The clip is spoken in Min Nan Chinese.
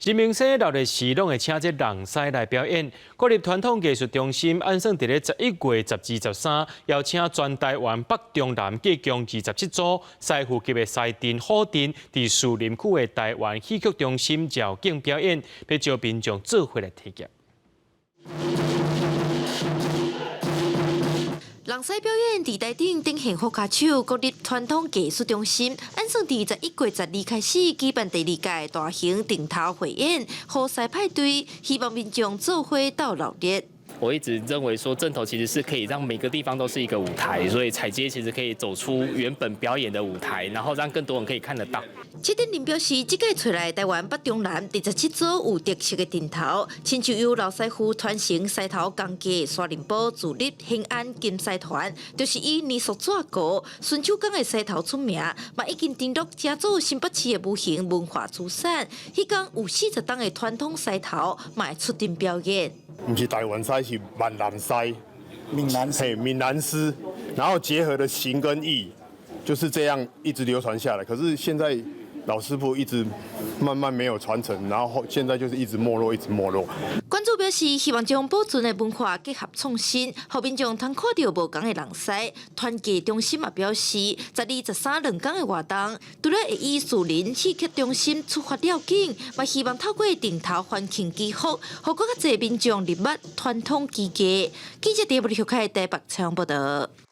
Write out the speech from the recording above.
新明星鬧熱時攏會請這人獅來表演。國立傳統藝術中心按算佇咧11月12、13，邀請全台灣北中南計共27組師傅級的獅陣、虎陣，佇士林區的台灣戲曲中心繞境表演，欲招民眾做伙來體驗。人獅表演佇台頂頂幸福跤手國立傳統藝術中心，按算佇11月12開始舉辦第二屆大型陣頭匯演，虎獅派對，希望民眾做伙鬥鬧熱。我一直認為說，陣頭其實是可以讓每個地方都是一個舞台，所以踩街其實可以走出原本表演的舞台，然後讓更多人可以看得到。策展人表示，這屆揣來台灣北中南27組有特色的陣頭，親像由老師傅傳承獅頭工藝，沙林埔、自立、興安金獅團，就是以泥塑紙糊、純手工的獅頭出名，嘛已經登錄成做新北市的無形文化資產。彼工有40擔的傳統獅頭，嘛會出陣表演。毋是台灣獅，是閩南獅，閩南嘿，閩南獅，然後結合的形跟意，就是這樣一直流傳下來。可是現在老師傅一直慢慢沒有傳承，然後現在就是一直沒落，一直沒落。館主表示，希望將保存的文化結合創新，予民眾通看著無仝的人獅。團藝中心嘛表示，12、13兩工的活動，除了會以士林戲曲中心出發繞境，嘛希望透過陣頭歡慶祈福，予閣較濟民眾入捌傳統技藝。記者佇布里克開台北採訪報道。